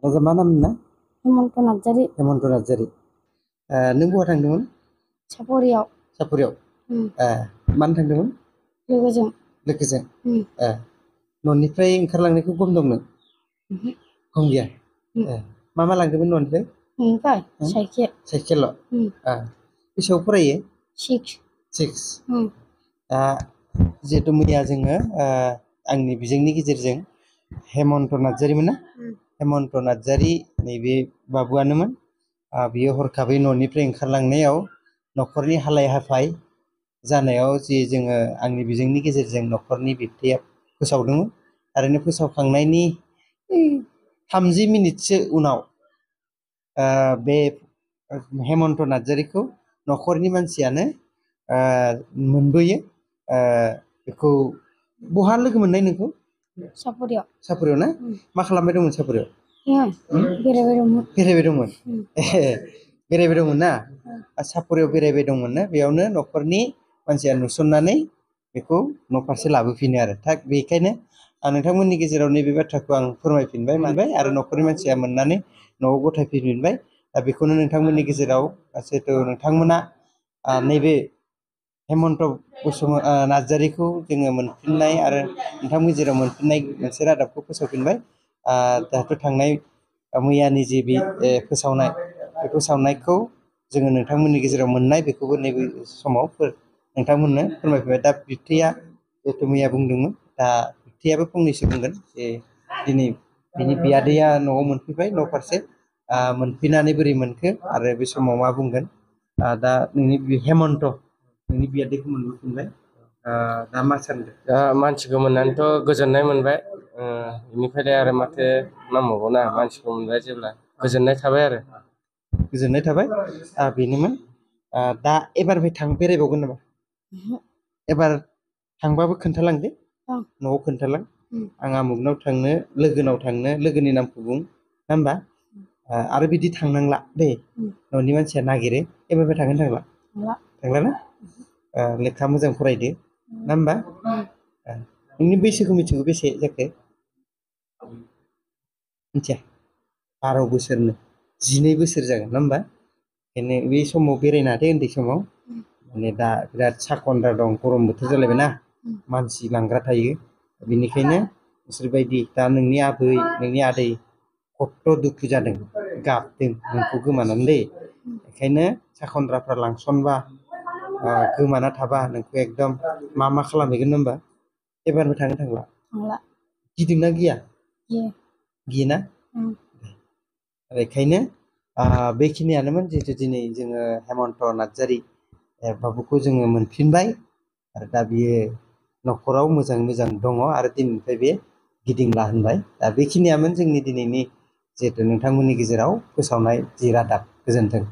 राजा मा नाम ना? हेमन्त नार्जारि। हेमन्त नार्जारि। नों बहा थांदोंमोन? सापरियाव। सापरियाव? मानो थांदोंमोन? लोगोजों। लोगोजों? न'निफ्राय ओंखारलांनायखौ गम दं नों? गम गैया? मा मा लांदोंमोन न'निफ्राय? न'निफ्राय साइकेल। साइकेलल'? बेसेबां फरायो? 6। दा जिहेथु मैया जोङो आंनि बिजोंनि गेजेरजों हेमन्त नार्जारिमोन ना? हेमन्त नार्जारि नैबे बाबुआनोमोन। बियो हरखाबै न'निफ्राय ओंखारलांनायाव न'खरनि हालाय हाफाय जानायाव जि जोङो आंनि बिजोंनि गेजेरजों न'खरनि बिबथैया फोसावदोंमोन। थारैनो फोसावखांनायनि 30 मिनिटसो उनाव बे हेमन्त नार्जारिखौ न'खरनि मानसियानो मोनबोयो। बेखौ बहा लोगो मोननाय नोंखौ? सापरियाव। सापरियाव ना? मा खालामबाय दंमोन सापरियाव? बेरायबाय दंमोन। बेरायबाय दंमोन? बेरायबाय दंमोन ना? सापरियाव बेरायबाय दंमोन ना? बेयावनो न'खरनि मानसिया नुसननानै बेखौ न' फारसे लाबोफिनो आरो। दा बेखायनो नोंथांमोननि गेजेराव नैबे बाथ्राखौ आं फोरमायफिनबाय मानबाय आरो न'खरनि मानसिया मोननानै न'आव गथायफैफिनबाय। दा बेखौनो नोंथांमोननि गेजेराव जिहेथु नोंथांमोना नैबे हेमन्त नार्जारिखौ जोङो मोनफिननाय आरो नोंथांमोननि गेजेराव मोनफिननाय मोनसे रादाबखौ फोसावफिनबाय। दाथ' थांनाय मैयानि जि बे फोसावनाय बे फोसावनायखौ जोङो नोंथांमोननि गेजेराव मोननाय बेखौबो नैबे समाव नोंथांमोननो फोरमायफिनबाय। दा बिबथैया जिहेथु मैया बुंदोंमोन, दा बिबथैयाबो फंनैसो बुंगोन जे दिनै बिनि बियादैया न'आव मोनफैबाय न' फारसे। मोनफैनानै बोरै मोनखो आरो बे समाव मा बुंगोन। दा नोंनि हेमन्त नोंनि बियादैखौ मोनबोफिनबाय। दा मा सानदों? दा मानसिखौ मोननानैथ' गोजोननाय मोनबाय। बेनिफ्राय आरो माथो नांबावगौना, मानसिखौ मोनबाय जेब्ला गोजोननाय थाबाय आरो। गोजोननाय थाबाय। बेनोमोन। दा एबारनिफ्राय बेरायबावगोन नामा? एबार थांबाबो खोन्थालांदे, न'आव खोन्थालां। आं आमुगनाव थांनो, लोगोनाव थांनो, लोगोनि नामखौ बुं, नङा होमबा? आरो बिदि थांनांला दै। न'नि मानसिया नागिरो। एबारनिफ्राय थांगोन थांला? थांला ना? लेखा मोजां फरायदो, नङा होमबा? नोंनि बैसोखौ मिथिगौ बेसे जाखो? मिथिया? 12 बोसोरनो 12 बोसोर जागोन, नङा होमबा? बेखायनो बे समाव बेरायनो हादो, उन्दै समाव। माने दा बिराद साखनद्रा दं, गरम बोथोर जालायबायना, मानसि लांग्रा थायो। बेनिखायनो नोंसोरबायदि दा नोंनि आबै, नोंनि आदै खथ्थ' दुखु जादों, गाबदों नोंखौ गोमानानै दै। बेखायनो साखनद्राफ्रा लांसनबा, गोमाना थाबा नोंखौ एकदम मा खालामहैगोन होनबा? एबारनिफ्राय थांगोन थांला? थांला। गिदोंना गिया? गियो। गियोना? बेखायनो बेखिनियानोमोन जिहेतु दिनै जोङो हेमन्त नार्जारि बाबुखौ जोङो मोनफिनबाय। आरो दा बियो न'खराव मोजाङै मोजां दङ आरो दिनैनिफ्राय बे गिदिंला होनबाय। दा बेखिनियामोन जोंनि दिनैनि जिहेतु नोंथांमोननि गेजेराव फोसावनाय जि रादाब। गोजोन्थों।